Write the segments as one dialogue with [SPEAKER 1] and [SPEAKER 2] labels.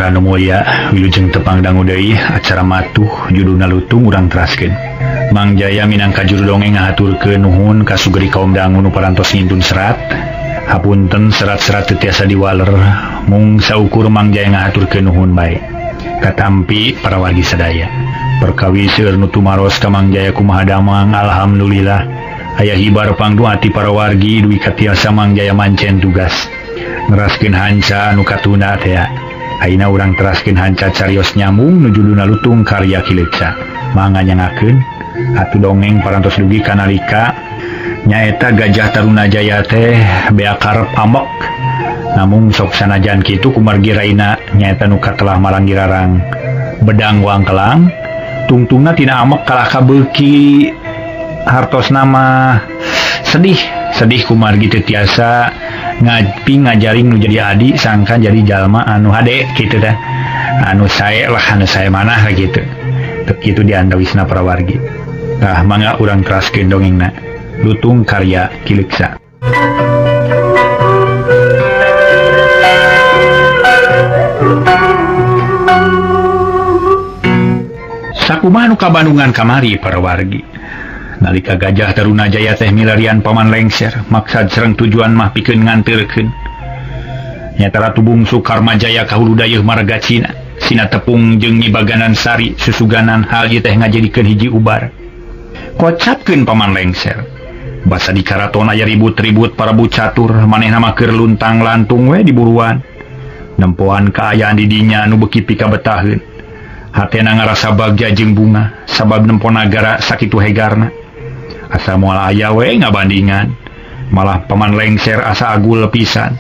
[SPEAKER 1] Para nu mulya wilujeng tepang dangu deui acara matuh judulna lutung urang teraskeun. Mang Jaya minangka juru dongeng ngahaturkeun nuhun ka sugeri kaum dangu nu parantos ngintun serat. Hapunten serat-serat teu tiasa diwaler mung saukur Mang Jaya ngahaturkeun nuhun bae. Katampi para wargi sadaya. Perkawi seueur nu tumaros ka Mang Jaya kumaha damang, alhamdulillah. Aya hibar pangdoa ti para wargi duwi katiasa Mang Jaya mancen tugas. Neraskeun hanca nu katunda teh. Ayeuna urang teraskeun hanca carios nyambung nu judulna Lutung Karya Ki Leuksa. Mangga nyangakeun atuh dongeng parantos dugi ka nalika nyaeta Gajah Tarunajaya teh bea karep ambek. Namung sok sanajan kitu kumargi raina nyaeta nu katelah malanggirarang bedang wangkelang tungtungna tina amek kalah kabeuki hartosna mah sedih sedih kumargi teu tiasa ngapi ngajaring nu jadi adi sangkan jadi jalma anu hade kitu teh anu sae lah anu sae manah kitu kitu diantawisna para wargi. Tah mangga urang teraskeun dongengna Lutung Karya Ki Leuksa. Sakumaha nu kabandungan kamari para wargi. Nalika Gajah Tarunajaya teh milarian Paman Lengser maksad sareng tujuan mah pikeun nganterkeun. Nyata Ratu Bungsu Karmajaya ka hulu dayeuh marga Cina, sina tepung jeung Nyi Baganan Sari susuganan hal ieu teh ngajadikeun hiji ubar. Kocapkeun Paman Lengser. Basa di karaton aya ribut-ribut Prabu Catur manehna mah keur luntang-lantung we di buruan. Nempoan kaayaan di dinya nu beuki pikabetaheun. Hatena ngarasa bagja jeung bunga sabab nempo nagara sakitu hegarna. Asa moal aya we ngabandingan. Malah Paman Lengser asa agul pisan.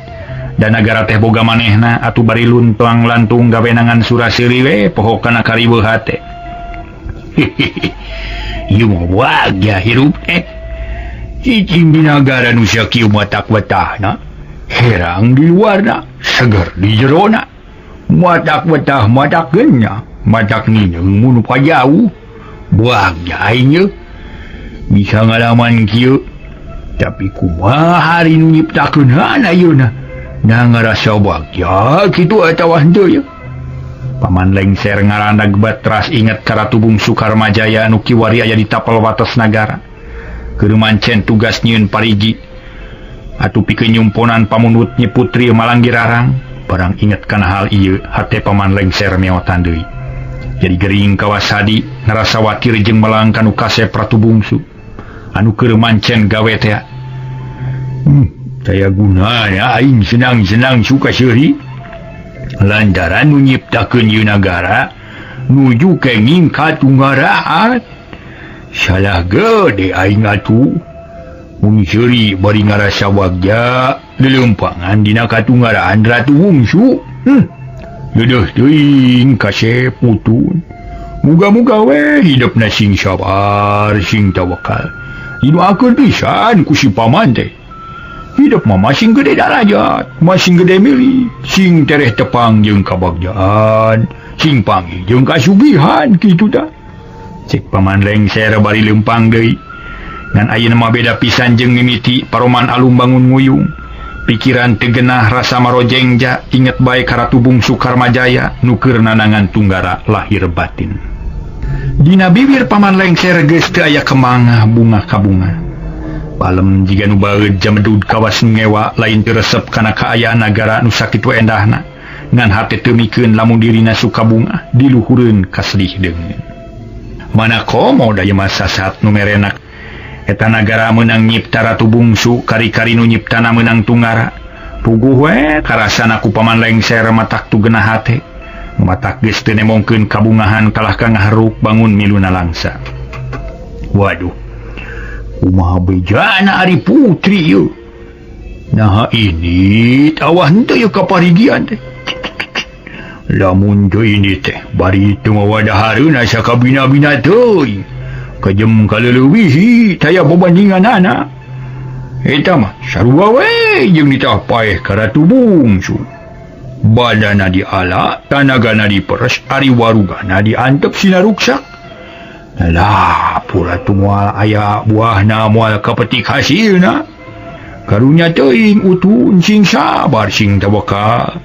[SPEAKER 1] Dan nagara teh boga manehna atuh bari luntang lantung gawenangan suraseuri we poho kana kariweuh hate. Ieu mah bagja hirup teh. Cicing di nagara nu sakieu mah tak betahna. Herang di luarna, seger di jerona. Matak betah matak genya, matak nginyeung mun pajauh. Bagja aing ye. Bisa ngalaman kieu. Tapi kumaha hari nu nyiptakeun ayeuna? Nah ngarasa bagja kitu atawa henteu ye. Paman Lengser ngarandag batras inget ka Ratu Bungsu Karmajaya nu kiwari aya di tapel wates nagara. Keur mancen tugas nyieun parigi. Atuh pikeun nyumponan pamundut Nyi Putri Malanggirarang, barang inget kana hal ieu hate Paman Lengser meotan deui. Jadi gering kawasadi ngarasa watir jeung melang ka nu kasep Ratu Bungsu anu keur mancen gawe teh. Saya gunana aing senang-senang suka seuri lantaran nu nyiptakeun ieu nagara nuju kenging katunggaraan. Salah gede aing atuh mun seuri bari ngarasa bagja leuleumpangan dina katunggaraan Ratu Bungsu. Deudeuh teuing kasep putun. Muga-muga we hidupna sing sabar sing tawakal. Didoakeun pisan ku si paman teh. Hidup mah masing gede darajat, masing gede milik, sing tereh tepang jeung kabagjaan, sing panggih jeung kasugihan kitu tah. Cek Paman Lengser bari leumpang deui. Ngan ayeuna mah beda pisan jeung mimiti paroman alum bangun nguyung. Pikiran teu genah rasa marojengja inget bae ka Ratu Bungsu Karmajaya nu keur nanangan tunggara lahir batin. Dina bibir Paman Lengser geus teu aya kemang bunga kabunga. Palem jiga nu baeud jamedud kawas ngewa lain teu resep kana kaayaan nagara nu sakitu endahna. Ngan hate teu mikeun lamun dirina suka bunga diluhureun kasedih deungeun. Mana komo da ieu mah sasat nu merenak. Eta nagara meunang nyipta Ratu Bungsu kari-kari nu nyiptana meunang tunggara. Puguh we karasana ku Paman Lengser matak tu genah hate. Matak geus teu nemongkeun kabungahan kalah ka ngaharuk bangun miluna langsa. Waduh. Kumaha bejana ari putri ieu? Naha ini tawah henteu ieu kaparigian teh. Lamun teu ini teh bari teu mawadahareun asa kabina-bina teuing. Kejem kaleulewihi taya bobandinganana. Eta mah sarua we jeung ditah paeh ka Ratu Bungsu. Badana diala, tanagana diperes, ari warugana diantep sina ruksak. Lah pura tu moal aya buahna moal kapetik hasilna. Karunya teuing utun sing sabar sing tawakal.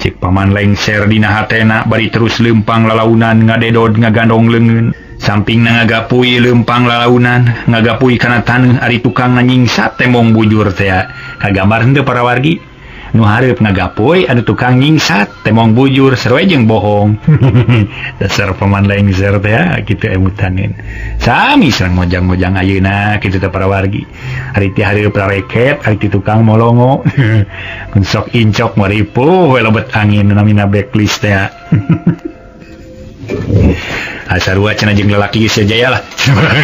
[SPEAKER 1] Cek paman lengser dina hatena bari terus lempang lalaunan ngadedod ngagandong leungeun. Samping na ngagapui lempang lalaunan ngagapui kana taneuh ari tukang nyingsat tembong bujur teh. Kagambar henteu para wargi? Nu hareup ngagapui anu tukang nyingsat tembong bujur sarua jeung bohong. Dasar paman lengser teh kitu emutaneun. Sami sareng mojang-mojang ayeuna kitu teh para wargi. Ari ti hareup rareket ari ti tukang molongo. Kun sok incok maripuh we lebet angin namina backlist teh. Asarua cenah jeung lalaki geus jaya lah.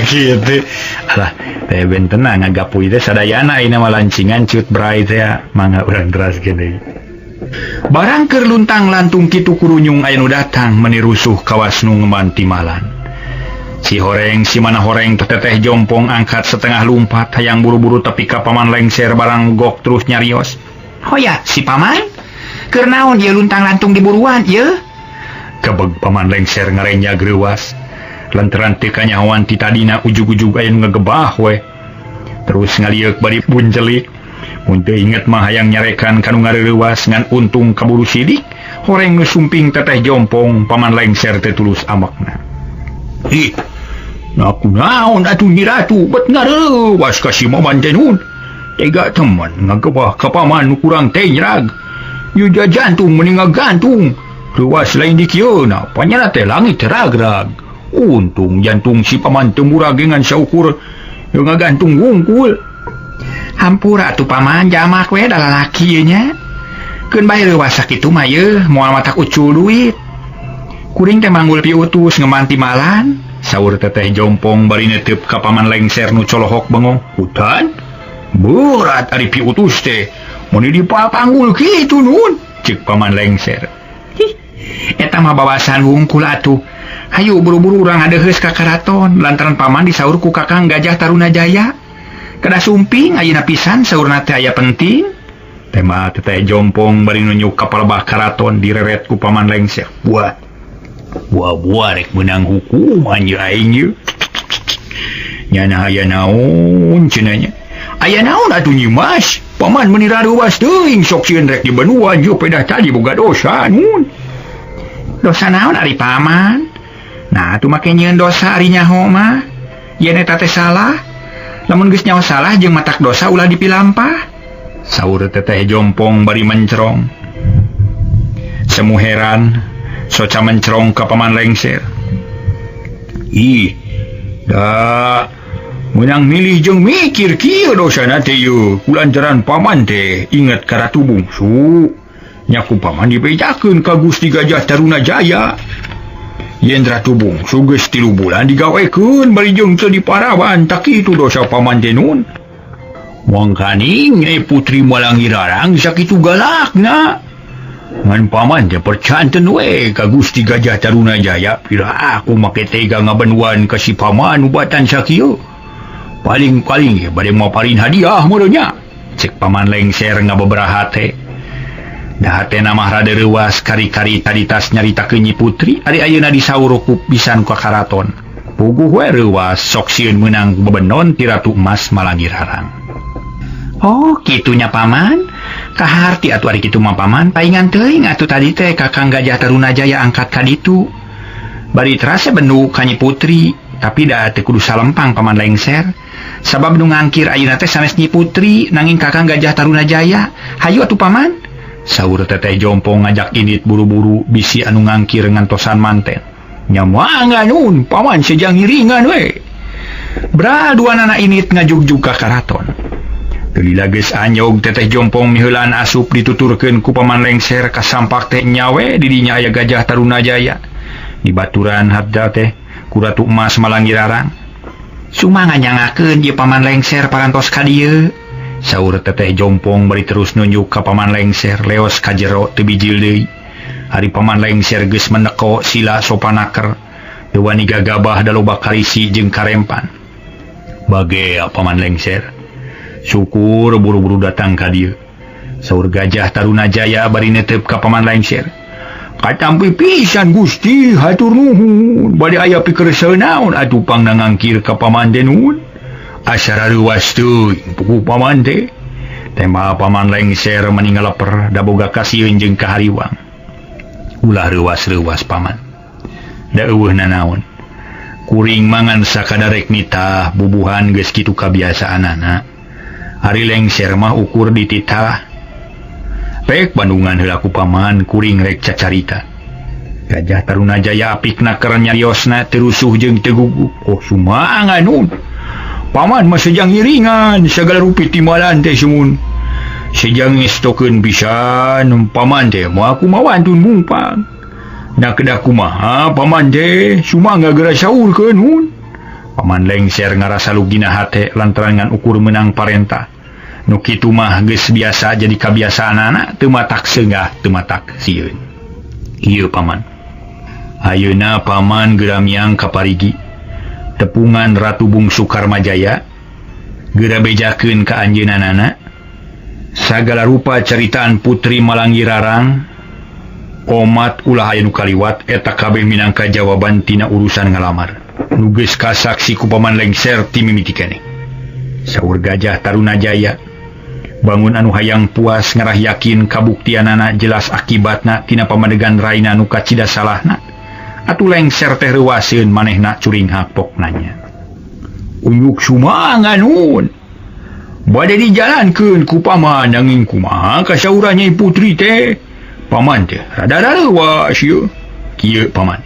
[SPEAKER 1] Kitu. Alah, teh bentena ngagapui teh sadayana ayeuna mah lancingan cut bray teh mangga urang teraskeun deui. Barang keur luntang lantung kitu kurunyung aya nu datang meuni rusuh kawas nu ngeman timalan. Si horeng si mana horeng teteh jompong angkat setengah lumpat hayang buru-buru tepi ka paman lengser barang gok terus nyarios. Hoya si paman keur naon ieu luntang lantung di buruan ieu? Kebeg paman lengser ngarenya greuwas lantaran teu kanyahoan ti tadina ujug-ujug aya nu ngagebah we. Terus ngalieuk bari buncelik. Mun teu inget mah hayang nyarekan ka nu ngareuwas ngan untung kaburu sidik horeng nu sumping teteh jompong paman lengser teh tulus ambekna. Ih, aku naon atuh Nyi Ratu bet ngareuwas ka si Maman teh nun. Tega teman ngagebah ka paman nu kurang teh nyerag. Ieu jantung meni ngagantung. Ruas lain di kieuna, panyana teh langit ragrag. Untung jantung si paman teu murag ngan saukur ieu ngagantung wungkul. Hampura atuh paman jamak we da lalaki ieu nya. Keun bae leuwas sakitu mah yeuh moal matak ucul duit. Kuring teh manggul piutus ngeman timalan. Saur teteh jompong bari neteup ka paman lengser nu colohok bengong. Hutan? Berat ari piutus teh. Mun dipapanggul kitu nun, ceuk paman lengser. Eta mah bawasan wungkul atuh. Hayu buru-buru urang ngadeheus ka karaton lantaran paman disaur ku Kakang Gajah Tarunajaya. Kada sumping ayeuna pisan saurna teh aya penting. Tema teteh jompong bari nunjuk ka palebah karaton direret ku paman lengser. Buah. Buah-buah rek meunang hukuman ye aing ye. Nyana aya naon cenah nya. Aya naon atuh Nyi Mas? Paman meuni rareuwas teuing sok sieun rek dibenuan ye pedah tadi boga dosa nun. Dosa naon ari paman? Nah atuh make nyieun dosa ari nyaho mah. Yen eta teh salah. Lamun geus nyaho salah jeung matak dosa ulah dipilampah. Saur teteh jompong bari mencrong. Semu heran soca mencrong ka paman lengser. Ih, da meunang milih jeung mikir kieu dosana teh yeuh. Kulantaran paman teh inget ka Ratu Bungsu. Nyaku paman dibejakeun ka Gusti Gajah Tarunajaya. Yen Ratu Bungsu geus 3 bulan digawekeun bari jeung teu diparawan tak kitu dosa paman teh nun. Mangkaning Nyai Putri Malangirarang sakitu galakna. Ngan paman teh percanten we ka Gusti Gajah Tarunajaya pira aku make tega ngabenuan ka si paman ubatan sakieu. Paling-paling ge bade maparin hadiah meureun nya. Cek paman lengser ngabeberaha teh. Da hatena mah rada reuwas kari-kari tadi tas nyaritakeun Nyi Putri ari ayeuna disaur ku pisan ka karaton. Puguh we reuwas sok sieun meunang bebenon ti Ratu Emas Malangirarang. Oh, kitunya paman. Kaharti atuh ari kitu mah paman paingan teuing atuh tadi teh Kakang Gajah Tarunajaya angkat ka ditu. Bari terasa bendu ka Nyi Putri, tapi da teu kudu salempang paman lengser. Sabab nu ngangkir ayeuna teh sanes Nyi Putri nanging Kakang Gajah Tarunajaya. Hayu atuh paman. Saur teteh jompong ngajak indit buru-buru bisi anu ngangkir ngantosan manten. Nyamangan nun paman sejang ngiringan we. Bra dua nana init ngajugjug ka karaton. Lila geus anyog teteh jompong miheulaan asup dituturkeun ku paman lengser kasampak teh nyawe di dinya aya Gajah Tarunajaya. Di baturan habda teh ku Ratu Emas Malangirarang. Sumangga nyangakeun ieu paman lengser parantos ka dieu. Saur teteh jompong bari terus nunjuk ka paman lengser leos ka jero teu bijil deui. Ari paman lengser geus meneko sila sopanaker. Teu wani gagabah da loba karisi jeung karempan. Bage paman lengser. Syukur buru-buru datang ka dieu. Saur Gajah Tarunajaya bari netep ka paman lengser. Katampi pisan Gusti hatur nuhun. Bade aya pikerseu naon atuh pangna ngangkir ka paman teh nun. Asa rareuwas teuing puguh paman teh. Tema paman lengser mani ngaleper da boga kasieun jeung kahariwang. Ulah reuwas-reuwas paman. Da eueuh nanaon. Kuring mangan sakadarek nitah bubuhan geus kitu kabiasaanana. Ari lengser mah ukur dititah. Pek Bandungan heula ku paman kuring rek cacarita. Gajah Tarunajaya apikna keur nyariosna teu rusuh jeung teu gugup. Oh sumangga nun. Paman mah sejang ngiringan sagala rupi timbalan teh sumun. Sejang ngestokeun pisan paman teh moal kumaha wantun mungpang. Nah kedah kumaha paman teh sumangga geura saurkeun nun. Paman lengser ngarasa lugina hate lantaran ngan ukur meunang parentah. Nu kitu mah geus biasa jadi kabiasaanana teu matak seungah teu matak sieun. Ieu paman. Ayeuna paman geura miang ka Parigi. Tepungan Ratu Bungsu Karmajaya geura bejakeun ka anjeunanana sagala rupa caritaan Putri Malangirarang omat ulah aya nu kaliwat eta kabeh minangka jawaban tina urusan ngalamar nu geus kasaksi ku paman lengser ti mimiti keneh. Saur Gajah Tarunajaya bangun anu hayang puas ngarah yakin kabuktianana jelas akibatna tina pamadegan raina nu kacida salahna. Atuh lengser teh reuwaseun manehna curinghak pok nanya. Uyuk sumangga nun. Bade dijalankeun ku paman nanging kumaha kasauran Nyai Putri teh. Paman teh rada reuwas ieu. Kieu paman.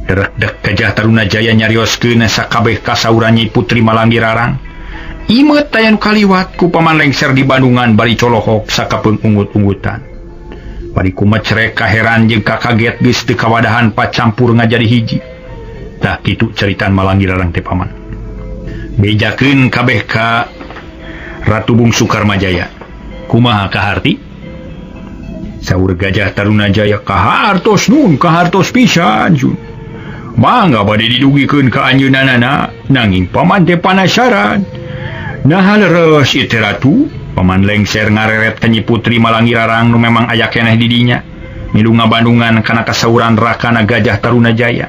[SPEAKER 1] Derekdek Gajah Tarunajaya nyarioskeun sakabeh kasauran Nyai Putri Malangirarang. Imeut aya nu kaliwat ku paman lengser di Bandungan bari colohok sakapeung ungut-ungutan. Bari kumecrek kaheran jeung kakaget geus teu kawadahan pacampur ngajadi hiji. Tah kitu caritaan Malangirarang teh paman. Bejakeun kabeh ka Ratu Bungsu Karmajaya. Kumaha kaharti? Saur Gajah Tarunajaya kahartos nun kahartos pisan jun. Mangga bade didugikeun ka anjeunanana nanging paman teh panasaran. Naha leres ieu teh ratu? Paman lengser ngareret ka Nyi Putri Malangirarang nu memang aya keneh di dinya. Milu ngabandungan kana kasauran rakana Gajah Tarunajaya.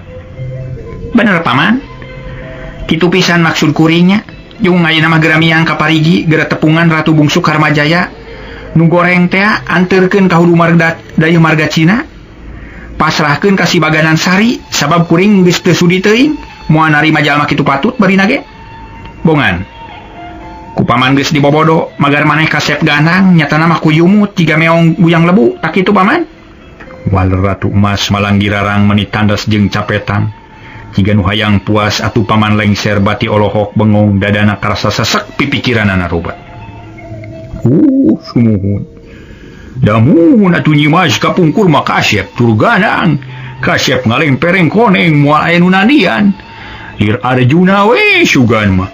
[SPEAKER 1] Bener paman. Kitu pisan maksud kuringnya. Jung ayeuna mah geura miang ka Parigi geura tepungan Ratu Bungsu Karmajaya. Nu goreng teh anterkeun ka hulu marga dayeuh marga Cina. Pasrahkeun ka si Baganan Sari sabab kuring geus teu sudi teuing moal narima jalma kitu patut barina ge. Bongan. Ku paman geus dibobodo magar maneh kasep ganang nyatana mah kuyumut jiga meong guyang lebu tak kitu paman. Wal Ratu Emas Malangirarang meni tandas jeung capetan. Jiga nu hayang puas atuh paman lengser bati olohok bengong dadana karasa sesek pipikiranana robat. Sumuhun. Damun atuh Nyi Mas kapungkur mah kasep tur ganang. Kasep ngalempereng koneng moal aya nu nandian. Lir Arjuna we sugan mah.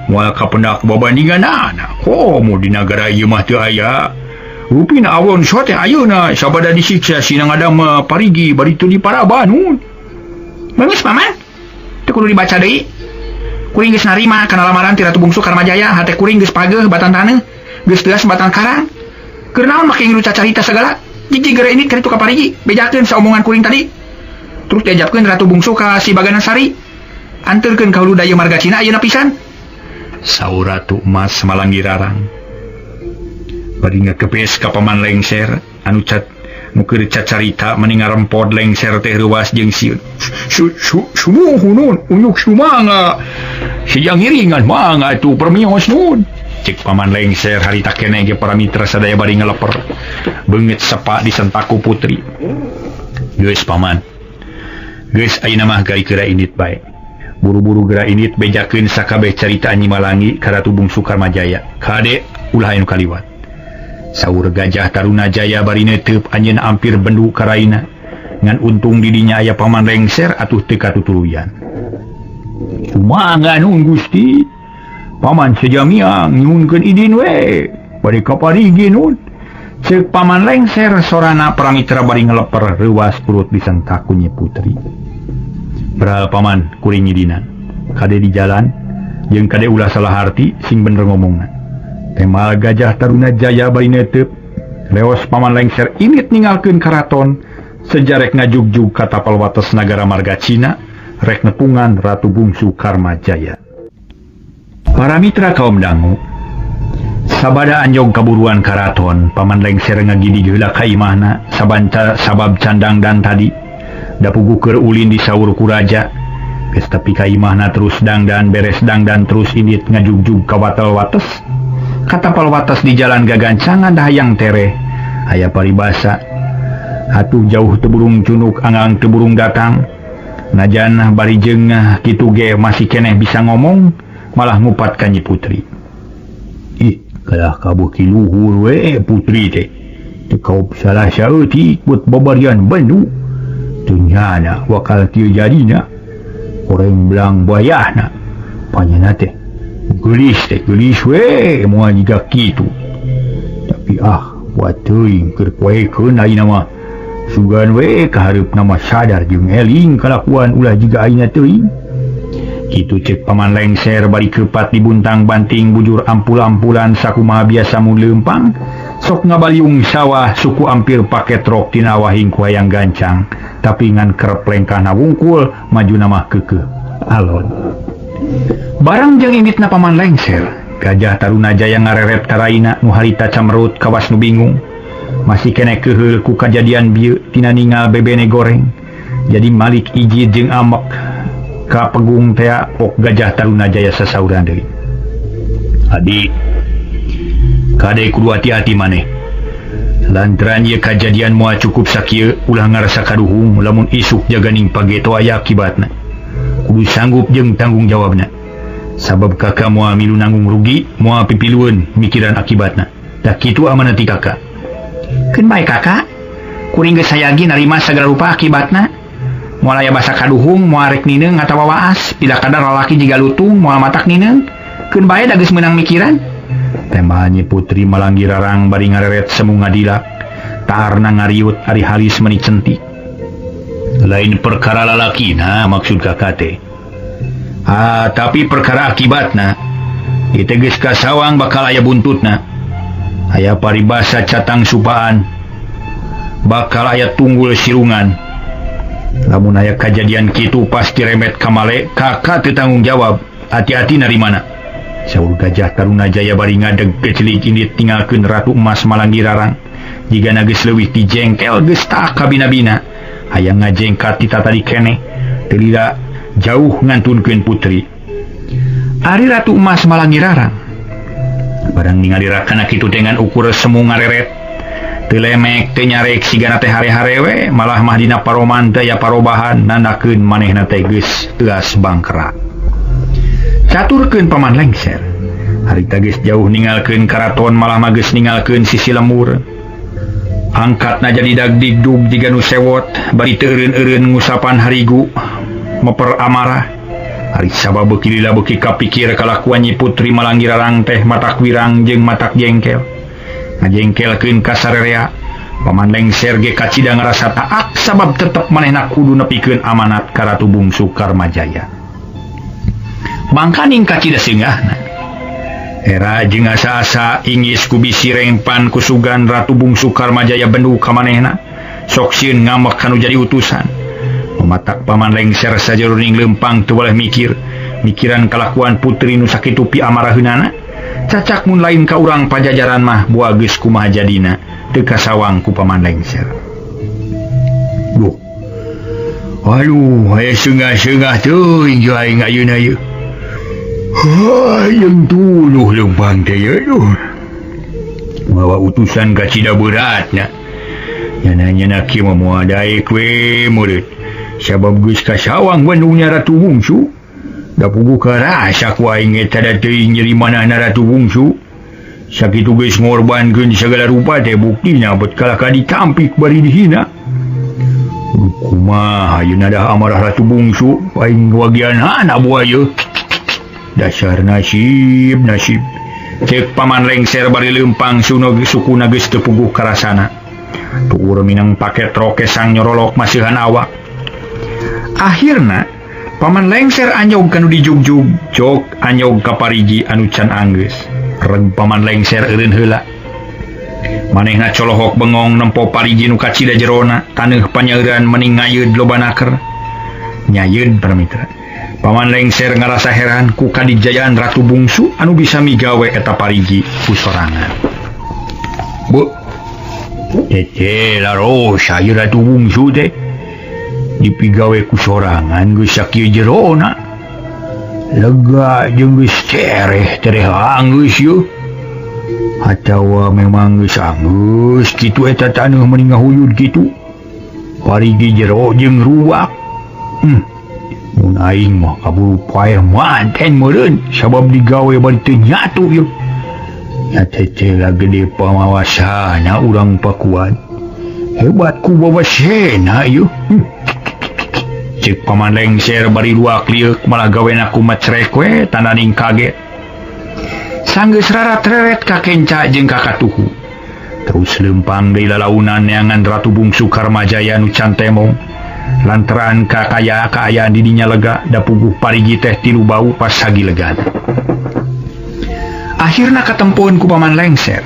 [SPEAKER 1] Moal kapendak babandinganana. Komo di nagara ieu mah teu aya. Rupina awon sote ayeuna sabada disiksa sina ngadama Parigi bari teu diparaban. Bagus paman. Teu kudu dibaca deui. Kuring geus narima kana lamaran ti Ratu Bungsu Karmajaya, hate kuring geus pageuh batan taneuh, geus teas batan karang. Keur naon make ngilu cacarita sagala? Jig-jig geura ini ka ditu ka Parigi, bejakeun saomongan kuring tadi. Terus diajabkeun Ratu Bungsu ka si Baganan Sari. Anterkeun ka hulu dayeuh marga Cina ayeuna pisan. Saur Ratu Emas Malangirarang. Bari ngakepes ka paman lengser anu cat nu keur cacarita meni ngarempod lengser teh reuwas jeung sieun. Sumuhun unyuk sumanga. Sejang ngiringan mangga atuh permios nun. Cek paman lengser harita keneh ge para mitra sadaya bari ngeleper. Beungeut sepa disentaku putri. Geus paman. Geus ayeuna mah gai geura indit bae. Buru-buru geura indit bejakeun sakabeh carita Nyi Malangi ka Ratu Bungsu Karmajaya. Kade ulah anu kaliwat. Saur Gajah Tarunajaya bari neuteup anjeunna ampir bendu ka raina. Ngan untung di dinya aya paman lengser atuh teu katutuluyan. Sumangga nun Gusti. Paman sejamiang nyuhunkeun idin we. Bari ka Parigi nun. Ceuk paman lengser sorana para mitra bari ngeleper reuwas turut disentak ku Nyi Putri. Beral paman kuring ngidinan. Kade di jalan jeung kade ulah salah harti sing bener ngomongna. Temal Gajah Tarunajaya bari neuteup. Leos paman lengser init ninggalkeun karaton sejarek ngajugjug ka tapal wates nagara marga Cina rek nepungan Ratu Bungsu Karmajaya. Para mitra kaum dangu, Sabada anjog kaburuan karaton, Paman Lengser ngagidig heula ka imahna sabanca sabab candang dan tadi. Da puguh keur ulin disaur ku raja. Geus tepi ka imahna terus dangdan beres dangdan terus indit ngajugjug ka watel wates. Katapal wates di jalan gagancangan da hayang tereh. Aya paribasa. Atuh jauh teu burung cunuk anggang teu burung datang. Najan bari jeung kitu ge masih keneh bisa ngomong malah ngupat ka Nyi Putri. Ih, kalah kabuh ki luhur we putri teh. Teu kaup salah saeutik buat babarian bendu. Teu nyana wakal kieu jadina. Koreng belang bayahna. Panyana teh geulis teh geulis we moal jiga kitu. Tapi ah, buat teuing keur poekeun ayeuna mah. Sugan we kahareupna mah sadar jeung eling kalakuan ulah jiga ayeuna teuing. Kitu cek Paman Lengser bari keupat dibuntang-banting bujur ampul-ampulan sakumaha biasa mun leumpang sok ngabaliung sawah suku ampir pake trok tina wahing ku hayang gancang tapi ngan kerep lengkahna wungkul majuna mah keukeuh alon. Barang jeung inditna Paman Lengser, Gajah Tarunajaya ngareret karaina nu harita camerut kawas nu bingung. Masih keneh keuheul ku kajadian bieu tina ningal bebene goreng. Jadi Malik ijid jeung amek ka pegung tea ok Gajah Tarunajaya sasauran deui. Adi, kade kudu hati-hati maneh. Lantaran ieu kajadian moal cukup sakieu ulah ngarasa kaduhung lamun isuk jaganing pageto aya akibatna. Kudu sanggup jeung tanggung jawabna. Sabab kakak moal milu nanggung rugi, moal pipilueun mikiran akibatna. Tah kitu amanah ti kakak. Keun bae kakak, kuring geus sayagi narima sagala rupa akibatna. Moal aya basa kaduhung, moal rek nineung atawa waas, bila kadar lalaki jiga lutung, moal matak nineung. Keun bae da geus meunang mikiran. Tembah Nyi Putri malanggi rarang bari ngareret semu ngadilak. Taarna ngariut ari halis meuni centik. Lain perkara lalakina maksud kakak teh. Ah, tapi perkara akibatna. Ieu geus kasawang bakal aya buntutna. Aya paribasa catang supaan. Bakal aya tunggul sirungan. Lamun aya kajadian kitu pasti remet kamale, kakak teu tanggung jawab. Hati-hati narimana. Saur Gajah Tarunajaya bari ngadeg kecelik indit tinggalkeun Ratu Emas malanggi rarang. Jigana geus leuwih ti jengkel geus tak kabina-bina. Hayang ngajengkat ti tatadi keneh. Teu lila jauh ngantunkeun putri. Ari Ratu Emas malanggi rarang. Barang ningali rakana kitu dengan ukur semu ngareret. Teu lemek teu nyarek sigana teh hare-hare we, malah mah dina paroman teh aya parobahan nandakeun manehna teh geus teuas bangkera. Caturkeun Paman Lengser. Harita geus jauh ninggalkeun karaton malah mah geus ninggalkeun sisi lembur. Angkatna jadi dagdigdug jiga nu sewot bari teu eureun-eureun ngusapan harigu meper amarah. Ari sabab beuki lila beuki kapikir kalakuan Nyi Putri malanggi rarang teh matak wirang jeung matak jengkel. Ngajengkelkeun ka sarerea. Paman Lengser ge kacida ngarasa taak sabab tetep manehna kudu nepikeun amanat ka Ratu Bungsu Karmajaya. Mangkaning kacida singgahna. Era jeung asa-asa ingis ku bisi rengpan kusugan Ratu Bungsu Karmajaya bendu ka manehna. Sok sieun ngamek kanu jadi utusan. Mematak Paman Lengser sajeroning leumpang teu boleh mikir. Mikiran kalakuan putri nu sakitu piamaraheunana. Cacak mun lain ka urang pajajaran mah boa geus kumaha jadina teu kasawang ku Paman Lengser. Duh. Aduh, aya seungah-seungah teuing jeung aing ayeuna ieu. Hayang tuluh leumpang teh aduh. Mawa utusan kacida beratna. Nyana-nyana kieu mah moal daek we murid. Sabab geus kasawang bandungnya Ratu Bungsu. Da puguh karasa ku aing eta da teuing nyeri manahna Ratu Bungsu. Sakitu geus ngorbankeun sagala rupa teh buktina bet kalah ka ditampik bari dihina. Kumaha ayeuna dah amarah Ratu Bungsu aing wagianana buaya. Dasar nasib nasib. Cek Paman Lengser bari leumpang sunog sukuna geus teu puguh karasana. Tuur minang paket roke sang nyorolok masihan awak. Akhirna Paman Lengser anyog kanu dijugjug, jok anyog ka pariji anu can anggeus. Reg Paman Lengser eureun heula. Manehna colohok bengong nempo pariji nu kacida jerona, taneuh panyeureun meni ngayeud loba naker. Nyayeud para mitra. Paman Lengser ngarasa heran ku kadijayaan Ratu Bungsu anu bisa migawe eta parigi ku sorangan. Bu, tete larosa ieu Ratu Bungsu teh dipigawe ku sorangan geus sakieu jerona. Lega jeung geus cereh tereh anggeus yeuh. Atawa memang geus anggeus kitu eta taneuh meni ngahuyud kitu. Parigi jero jeung ruak. Mun aing mah kaburu paeh manten meureun sabab digawe bari teu nyatu yeuh. Nya teh lah gede pamawasana urang Pakuan. Hebat ku wawasena yeuh. Cek Paman Lengser bari luak lieuk malah gawena ku macrek we tananing kaget. Sanggeus rarat-reret ka kenca jeung ka katuhu. Terus lempang deui lalaunan neangan Ratu Bungsu Karmajaya nu can temong. Lantaran kakaya kaayaan didinya lega da puguh parigi teh tilu bau pas sagilegan. Akhirna katempoeun ku Paman Lengser.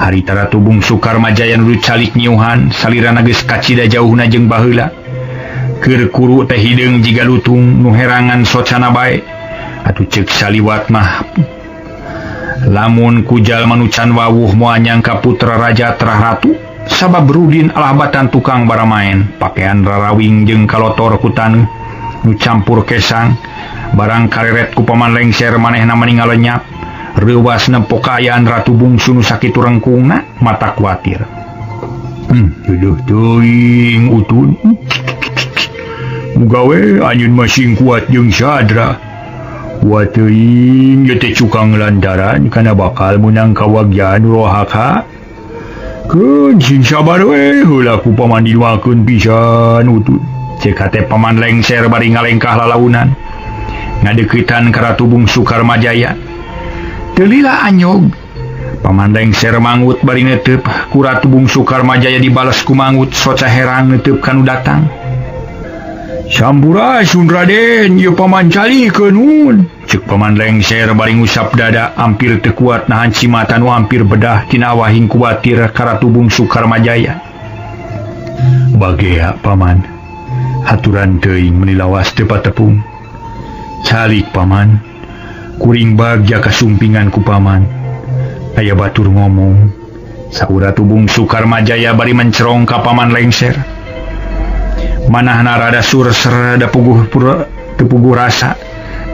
[SPEAKER 1] Harita Ratu Bungsu Karmajaya nu calik nyiuhan salirana geus kacida jauhna jeung baheula. Keur kuru teh hideung jiga lutung nu herangan socana bae. Atuh ceuk saliwat mah lamun ku jalma nu can wawuh moal nyangka putra raja terah ratu sabab rudin alabatan tukang baramaen pakaian rarawing jeung kalotor ku taneuh nu campur kesang barang kareret ku Paman Lengser manehna mani ngalenyap reuwas nempo kaayaan Ratu Bungsu nu sakitu rengkungna mata kuatir. Duduh teuing utun. Muga we anjeun mah sing kuat jeung sadra. Kuat teuing ieu teh cukang lantaran kana bakal meunang kawagyaan rohaka. Keun sing sabar we heula ku paman diduakeun pisan utun. Ceuk hate Paman Lengser bari ngalengkah lalaunan. Ngadeuketan ka Ratu Bungsu Karmajaya. Teu lila anyog. Paman Lengser mangut bari neuteub ku Ratu Bungsu Karmajaya dibales ku mangut soca herang neuteub ka nu datang. Sampurasun Raden, ieu paman calikeun nun. Ceuk Paman Lengser bari ngusap dada hampir teu kuat nahan cimata nu hampir bedah tina awahing kuatir ka Ratu Bungsu Karmajaya. Bagea paman, haturan teuing meuni lawas teu patepung. Calik paman, kuring bagja kasumpingan ku paman. Aya batur ngomong, saur Ratu Bungsu Karmajaya bari mencerong ka Paman Lengser. Manahna rada surser da puguh pura teu puguh rasa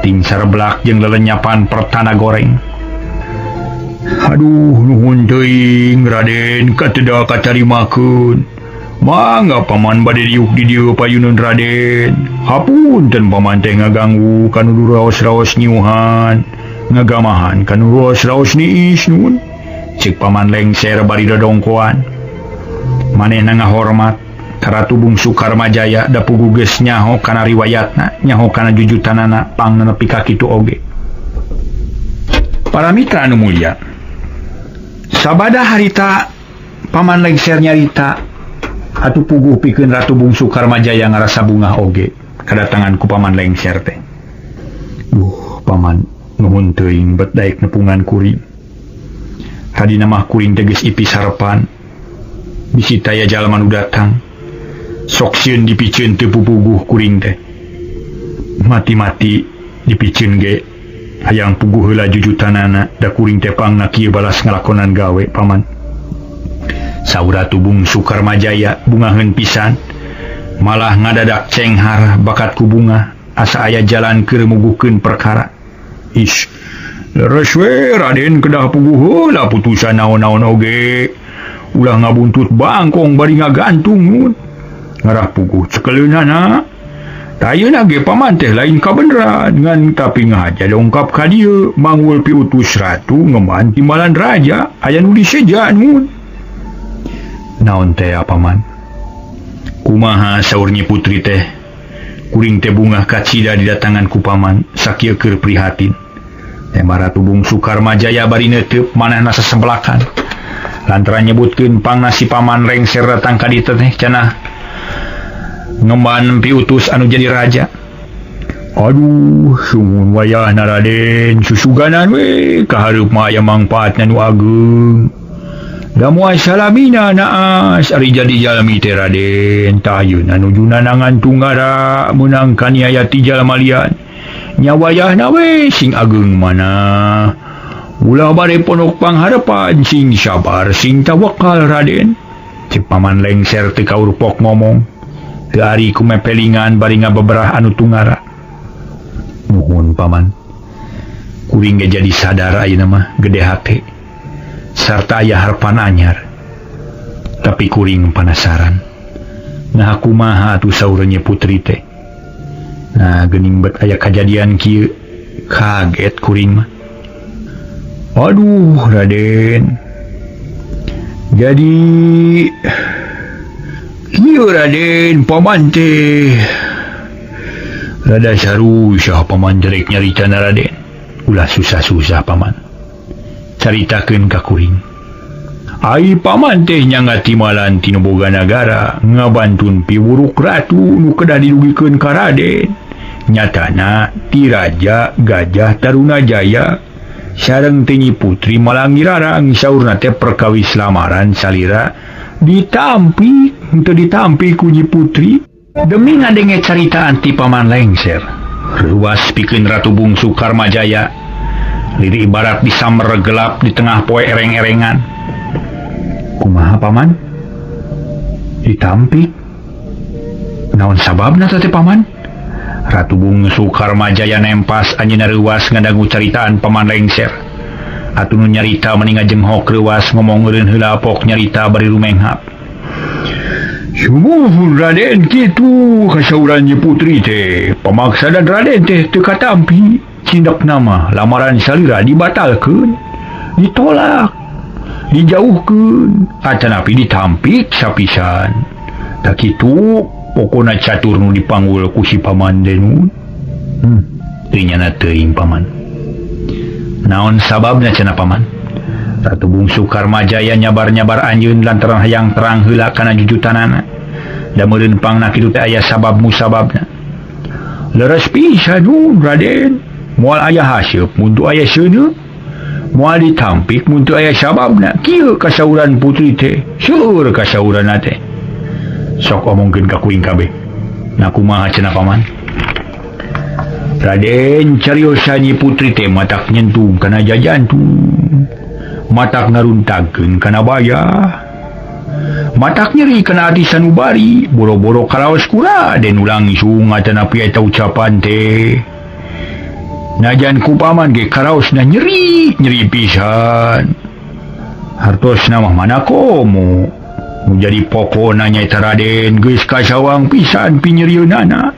[SPEAKER 1] tingsar belak jeung lelenyapan pertana goreng. Aduh nuhun teuing Raden kateda katarimakeun. Mangga paman bade diuk di dieu payuneun Raden. Hapunten paman teh ngaganggu kanu raos-raos nyiuhan, ngagamahan kanu raos-raos niis nun. Ceuk Paman Lengser bari dodongkoan. Manehna ngahormat ka Ratu Bungsu Karmajaya da puguh geus nyaho kana riwayatna, nyaho kana jujutanana pang nepi ka kitu oge. Para mitra anu mulia, sabada harita Paman Lengser nyarita atuh puguh pikeun Ratu Bungsu Karmajaya ngarasa bungah oge kadatangan ku Paman Lengser teh. Duh, paman nuhun teuing bet daek nepungan kuring. Tadina mah kuring teh geus ipis harepan. Bisi taya jalma nu datang. Sok sieun dipiceun teu pupuguh kuring teh. Mati-mati dipiceun ge hayang puguh heula jujutanana da kuring teh pangna kieu balas ngalakonan gawe paman. Saur Ratu Bungsu Karmajaya bungaheun pisan malah ngadadak cenghar bakat ku bunga asa aya jalan keur muguhkeun perkara. Ish, leres we Raden kedah puguh heula putusan naon-naon oge. Ulah ngabuntut bangkong bari ngagantung mun. Ngarah puguh cekeleunana. Tayeuna ge paman teh lain kabeneran ngan tapi ngahaja dongkap ka dieu mangul piutus ratu ngeman timbalan raja aya nu diseja nun. Naon teh paman? Kumaha saur Nyi Putri teh? Kuring teh bungah kacida didatangan ku paman sakieu keur prihatin. Teh Ratu Bungsu Karmajaya bari neuteub manehna sasebelakan. Lantaran nyebutkeun pangna si Paman Lengser datang ka dieu teh cenah ngemban piutus anu jadi raja. Aduh, sumuhun wayahna Raden susuganan we kahareup mah aya mangpaatna nu ageung. Da moal salamina naas ari jadi jalmi teh Raden. Tah ayeuna nuju nanangan tunggara meunang kaniaya ti jalma lian. Nya wayahna we sing ageung mana. Ulah bade ponok pangharepan sing sabar sing tawakal Raden. Cek paman lengser teu kaurpok ngomong. Teu ari kumepelingan bari ngabeberah anu tungara. Nuhun paman. Kuring ge jadi sadar ayeuna mah gede hate. Sarta aya harepan anyar. Tapi kuring panasaran. Nah kumaha atuh saur Nyi Putri teh. Nah geuning bet aya kajadian kieu kaget kuring mah. Aduh Raden. Jadi kieu Raden paman teh. Rada sarusah paman jerek nyaritana Raden. Ulah susah-susah paman. Caritakeun ka kuring. Ai paman teh nyangga timalan tinu boga nagara ngabantun piwuruk ratu nu kedah didugikeun ka Raden. Nyatana ti Raja Gajah Tarunajaya sareng teh Nyi Putri Malangirarang saurna teh perkawis lamaran salira ditampi henteu ditampi ku Nyi Putri. Demi ngadenge caritaan ti paman lengser ruas pikeun Ratu Bungsu Karmajaya liri ibarat disamber gelap di tengah poe ereng-erengan. Kumaha paman? Ditampi? Naon sababna teh paman? Ratu Bungsu Karmajaya nempas anjeunna reuwas ngadangu caritaan paman lengser. Atuh nu nyarita meni ngajenghok reuwas ngomong eureun heula pok nyarita bari rumenghap. Sumuhun Raden kitu kasauran Nyi Putri teh pamaksadan Raden teh teu katampi. Cindak nama lamaran salira dibatalkeun, ditolak, dijauhkeun, atanapi ditampik sapisan. Tak kitu pokona catur nu dipanggul ku si paman Denun. Teu nyana teuing paman. Naon sababna cenah paman? Ratu Bungsu Karmajaya nyabar-nyabar anjeun lantaran hayang terang heula kana jujutanana. Da meureun pangna kitu teh aya sabab musababna. Leres pisan Raden. Moal aya haseup mun teu aya seuneu, moal ditampik mun teu aya sababna. Kieu kasauran putri teh, seueur kasauranna teh. Sok omongkeun ka kuring kabeh. Nah kumaha cenah paman? Raden cariosa Nyi Putri teh matak nyentung kana jajantung, matak ngaruntagkeun kana baya, matak nyeri kana ati sanubari, boro-boro karaos ku Raden langsung atanapi eta ucapan teh. Najan ku paman ge karaosna nyeri, nyeri pisan. Hartosna mah mana komo. Nu jadi pokona nyaeta Raden geus kasawang pisan pinyerieunana.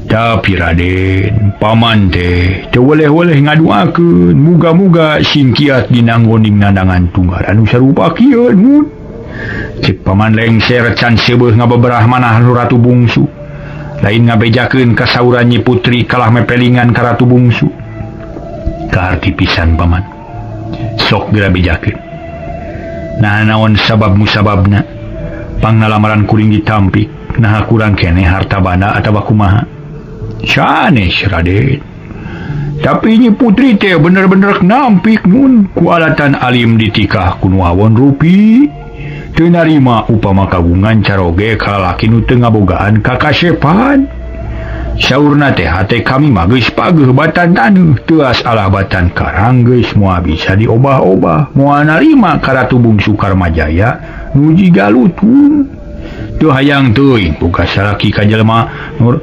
[SPEAKER 1] Tapi Raden, paman teh teu weleh-weleh ngaduakeun, muga-muga sing kiat dina nggoning nandangan tunggaran nu sarupa kieu mun. Cek paman lengser can seubeuh ngabeberah manah nu Ratu Bungsu. Lain ngabejakeun kasauran Nyi Putri kalah mepelingan ka Ratu Bungsu. Kaharti pisan paman. Sok geura bejakeun. Nah naon sabab musababna? Pangalamaran kuring ditampik, naha kurang keneh harta banda atawa kumaha? Sanes Raden. Tapi Nyi Putri teh bener-bener nampik mun ku alatan alim ditikah ku nu awon rupi. Teu narima upama kagungan caroge ka lalaki nu teu ngabogaan kakasepan. Saurna teh hate kami mah geus pageuh batan taneuh, teuas alah batan karang geus moal bisa diobah-obah. Moal narima ka Ratu Bungsu Karmajaya nu jiga lutung. Teu hayang teuing boga salaki ka jelema nur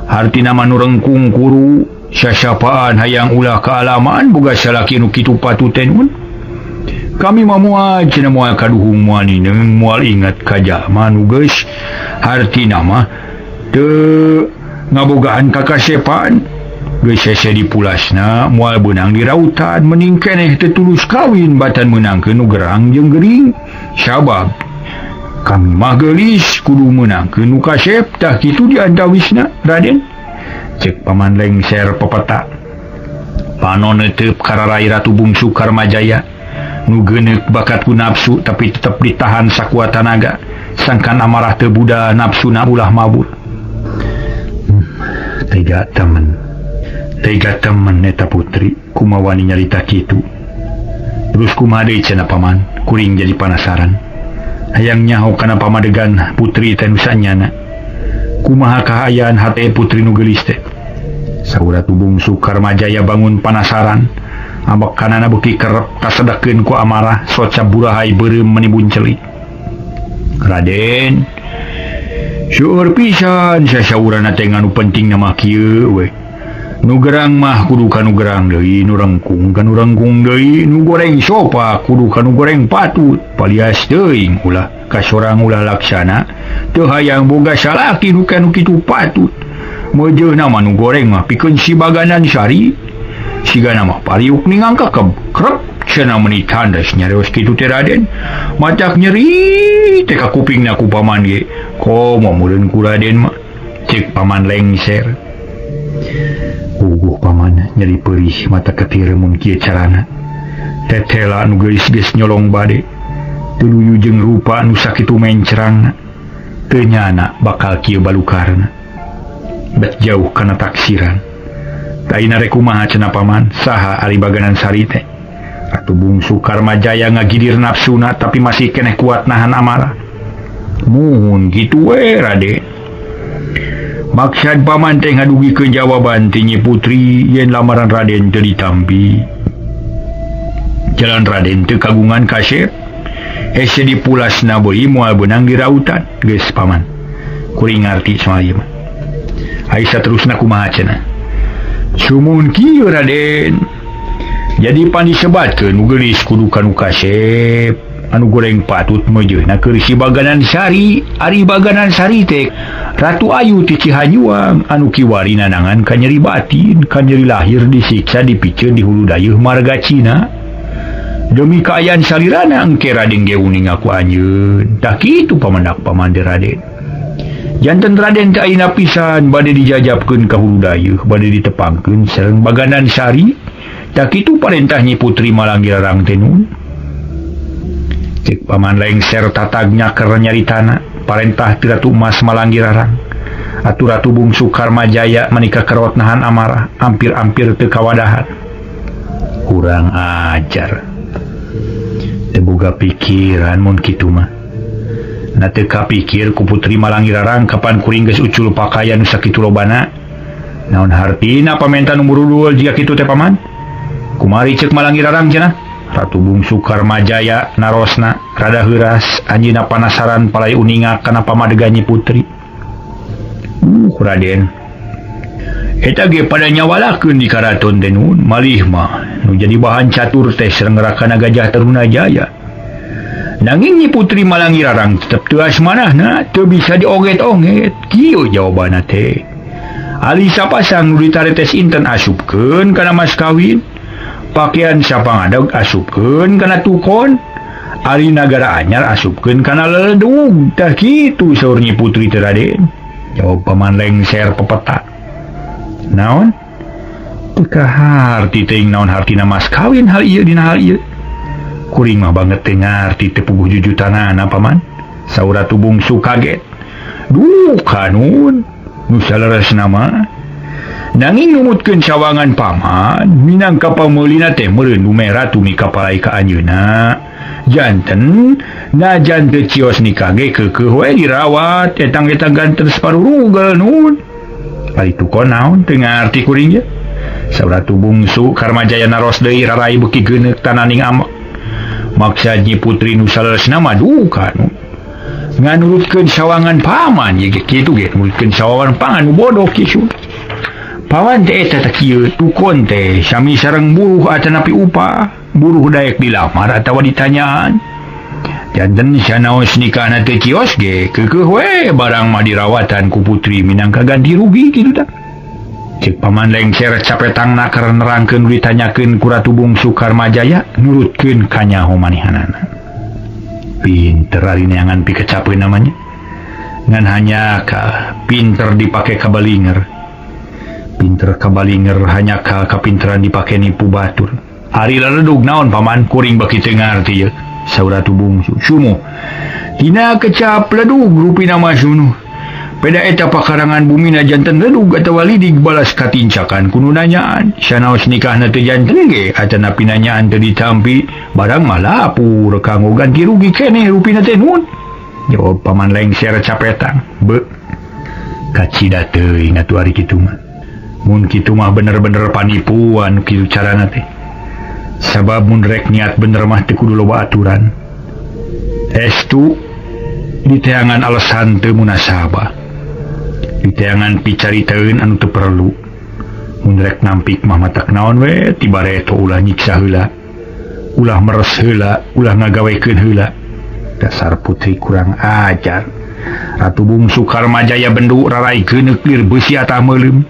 [SPEAKER 1] hartina mah nu rengkung kuru sasapaan hayang ulah kaalaman boga salaki nu kitu patuten mun. Kami mah moal cenah moal kaduhung moal nineung moal ingat ka jalma nu geus hartina mah teu ngabogaan kakasepan. Geus hese dipulasna moal beunang dirautan mending keneh teu tulus kawin batan meunangkeun nu gerang jeung gering. Sabab kami mah geulis kudu meunangkeun nu kasep tah kitu diantawisna Raden. Cek paman lengser pepeta. Panon neuteub kararai Ratu Bungsu Karmajaya nu geuneuk bakat ku nafsu tapi tetep ditahan sakuat tanaga sangkan amarah teu buda nafsuna ulah mabur. Tega temen eta putri kumaha wani nyarita kitu. Terus kumaha deui cenah paman? Kuring jadi panasaran. Hayang nyaho kana pamadegan putri teh nu sanyana. Kumaha kaayaan hate putri nu geulis teh? Saur Ratu Bungsu Karmajaya bangun panasaran. Ambek kanana beuki kerep kasedekeun ku amarah soca burahai beureum menimbun celik. Raden, seueur pisan sasaurana teh nganu penting na mah kieu we. Nu gerang mah kudu ka nu gerang deui, nu rengkung ka nu rengkung deui, nu goreng sopa kudu ka nu goreng patut. Palias teuing ulah kasorang ulah laksana, teu hayang boga salaki nu ka nu kitu patut. Meujeuhna mah nu goreng mah pikeun si Baganan Sari. Sigana mah pariuk ningang kakeb krep cenah meuni tandes nyarios kitu teh Raden. Matak nyeri teh ka kupingna ku paman ge. Komo meureun ku Raden mah ceuk paman lengser. Puguh paman nyeri perih mata ketir mun kieu carana. Tetela nu geulis geus nyolong bade. Tuluyu jeung rupa nu sakitu mencrangna. Teu nyana bakal kieu balukarna. Bet jauh kana taksiran. Taina rek kumaha cenah paman, saha ari Baganan Sari teh? Ratu Bungsu Karmajaya ngagidir nafsuna tapi masih keneh kuat nahan amarah. Muhun kitu we Raden. Maksad paman teh ngadugikeun jawaban ti Nyi Putri yen lamaran Raden teu ditampi. Jalan Raden teu kagungan kasep. Hese dipulasna beuli moal beunang dirautan. Geus paman. Kuring ngarti soal ieu mah. Ai saterusna kumaha cenah? Sumun kieu Raden. Jadi pan disebatkeun nu geulis kudu ka nu kasep, anu goreng patut meujeuhna keur si Baganan Sari. Ari Baganan Sari teh Ratu Ayu ti Cihanyuang anu kiwari nanangan ka nyeri batin, ka nyeri lahir disiksa dipiceun di hulu dayeuh marga Cina. Demi kaayaan salirana engke Raden ge uning aku anjeun. Tah kitu pamendak paman teh Raden. Janten Raden teh ayeuna pisan bade dijajabkeun ka hulu dayeuh, bade ditepangkeun sareng Baganan Sari. Tah kitu parentah Nyi Putri Malanggirarang teh nun. Cek paman lengser tatag nyaker nyaritana parentah ti Ratu Mas Malanggirarang. Atuh Ratu Bungsu Karmajaya manika kerot nahan amarah, ampir-ampir teu kawadahan. Kurang ajar. Teu boga pikiran mun kitu mah. Na teu kapikir ku Putri Malanggirarang kapan kuring geus ucul pakaian nu sakitu lobana. Naon hartina pamenta nu murudul jiga kitu teh paman? Kumari ceuk Malanggirarang cenah. Ratu Bungsu Karmajaya narosna rada heuras anjeunna panasaran palai uninga kana pamadegan Nyi Putri. Raden. Eta ge pada nyawalakeun di karaton teh nun, malih mah nu jadi bahan catur teh sareng Rakana Gajah Tarunajaya. Nanging Nyi Putri Malanggirarang tetep teu asmanahna, teu bisa dioget-oget. Kieu jawabanna teh. Ali sapasang nu ditaretes inten asupkeun kana mas kawin. Pakaian sapangadeg asupkeun kana tukon. Ari nagara anyar asupkeun kana leledug. Tah kitu saur Nyi Putri teh Raden. Jawab paman lengser pepeta. Naon? Teu kaharti teuing naon hartina mas kawin hal ieu dina hal ieu. Kuring mah banget teu ngarti teu puguh jujutanana paman. Saur Ratu Bungsu kaget. Duh kanun, nu saleresna mah. Nanging numutkeun sawangan paman, minangka pameulina teh meureun nu ratu mikapalai ka anjeunna. Janten najan teu cios nikah ge keukeuh we dirawat etang-etang ganten saparurugel nun. Ari tukon naon teu ngarti kuring ge. Saur Ratu Bungsu Karmajaya naros deui rarai beuki geuneuk tananing amek. Maksad Nyi Putri nu saleresna mah duka nu. Nganurutkeun sawangan paman ye ge kitu ge nurutkeun sawangan paman nu bodoh kitu. Paman teh eta teh kieu tukon teh sami sareng buruh atanapi upah, buruh daek dilamar atawa ditanyaan. Janten sanaos nikahna teh cios ge keukeuh we barang mah dirawatan ku putri minangka ganti rugi kitu tah. Cek paman lengser capetangna keur nerangkeun nu ditanyakeun ku Ratu Bungsu Karmajaya nurutkeun kanyaho manehanana. Pinter ari neangan pikecapeun namanya. Ngan hanya ka pinter dipake kabalinger. Pinter kabalinger hanya ka kapinteran dipake nipu batur. Ari leledug naon paman kuring baki teu ngarti ye. Saur Ratu Bungsu. Sumu. Dina kecap ledug rupina mah sunu. Peda eta pakarangan bumina janten ledug atawa lidig balas katincakan ku nu nanyaan. Sanaos nikahna teu janten ge atanapi nanyaan teu ditampi barang mah lapur kanggo ganti rugi keneh rupina teh nun. Jawab paman lengser capetang. Be. Kacida teuing atuh ari kitu mah. Mun kitu mah bener-bener panipuan kitu carana teh. Sabab mun rek niat bener mah teu kudu loba aturan. Estu diteangan alasan teu munasabah. Diteangan picaritaeun anu teu perlu. Mun rek nampik mah matak naon we tiba reto ulah nyiksa heula. Ulah meres heula, ulah ngagawekeun heula. Dasar putri kurang ajar. Ratu Bungsu Karmajaya bendu rarai geuneuk lir beusi atah meuleum.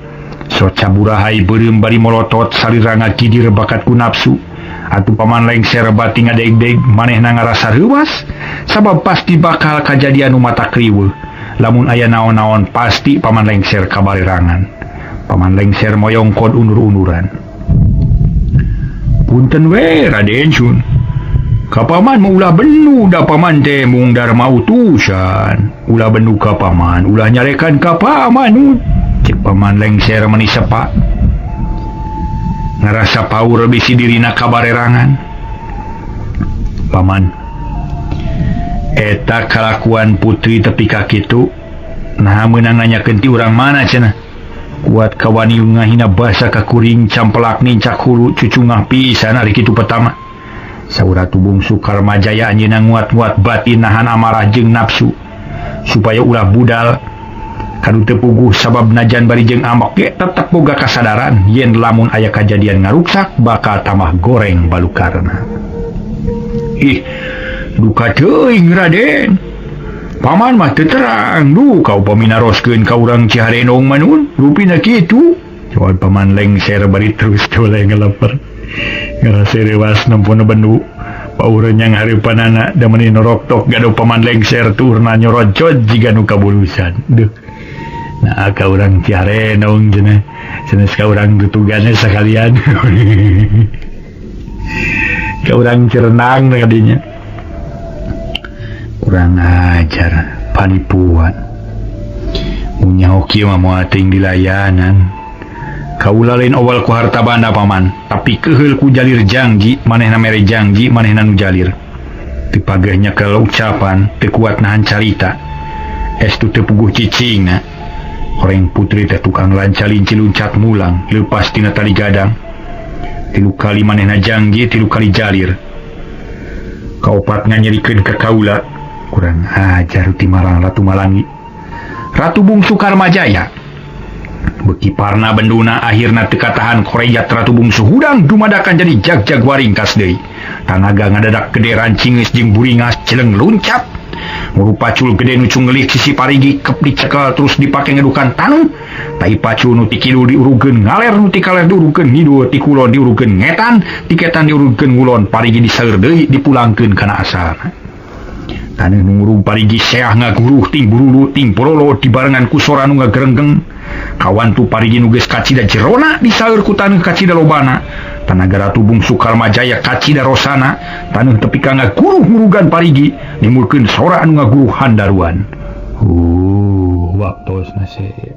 [SPEAKER 1] Soca burahai beureum bari molotot salira ngakidir bakat ku nafsu. Atuh paman lengser bati ngadegdeg manehna ngarasa reuwas sabab pasti bakal kajadian nu mata kriweuh. Lamun aya naon-naon pasti paman lengser kabarerangan. Paman lengser moyongkod undur-unduran. Punten we Raden Sun. Ka paman mah ulah benu da paman teh mung darma utusan. Ulah benu ka paman, ulah nyarekan ka paman. Cek paman lengser meni sepa. Ngarasa paur bisi dirina kabarerangan. Paman, eta kalakuan putri tepi ka kitu naha meunang nanyakeun ti urang mana cenah. Kuat kawani ngahina basa ka kuring campelak nincak hulu cucungah pisan ari kitu pertama. Saur Ratu Bungsu Karmajaya anjeunna nguat-nguat batin nahan amarah jeung nafsu supaya ulah budal kadu teu puguh sabab najan bari jeung ambek ge tetep boga kasadaran yen lamun aya kajadian ngaruksak bakal tambah goreng balukarna. Ih, duka teuing Raden. Paman mah teu terang duh kau paminaroskeun ka urang Ciharenong mah nun rupina kitu. Cuman paman lengser bari terus toleh ngeleper. Ngarasa rewas nempona bendu. Paureun yang hareupanana da meuni noroktok gaduh paman lengser turna nyorocot jiga nu kabulusan. Duh. Nah, ka urang Ciharenong cenah. Sanes ka urang tutugane sakalian. Ka urang Cirenang kadinya. Kurang ajar panipuan. Mun nyaho kieu mah moal teuing dilayanan. Kaula lain awal ku harta banda paman, tapi keheul ku jalir jangji, manehna mere jangji, manehna nu jalir. Teu pageh nyekel ucapan, teu kuat nahan carita. Estu teu puguh cicingna. Horeng putri teh tukang lancalinci luncat mulang, leupas tina tali gadang. 3 kali manehna jangji, 3 kali jalir. Kaopat nganyerikeun ka kaula. Kurang ajar ti marang Ratu Malangi. Ratu Bungsu Karmajaya beki parna benduna akhirna teu katahan korejat Ratu Bungsu hudang dumadakan jadi jag-jag waringkas deui. Tanaga ngadadak gede rancingeus jeung buringas celeng luncat. Nguru pacul gede nu cungeulih sisi parigi kep dicekel terus dipake ngedukan tanu. Tai pacul nu ti kidul diurugeun ngaler nu ti kaler diurugeun ngidul ti kulon diurugeun ngetan tiketan diurugeun ngulon parigi diseur deui dipulangkeun kana asalna. Taneuh nu ngurung parigi seah ngaguruh ting burulu ting porolo dibarengan ku sora nu ngagerenggeng. Kawan tu parigi nu geus kacida jerona disaeur ku taneuh kacida lobana. Tanaga Ratu Bungsu Karmajaya kacida rosana taneuh tepi ka ngaguruh ngurugan parigi nimulkeun sora anu ngaguruh handaruan. Waktosna sep.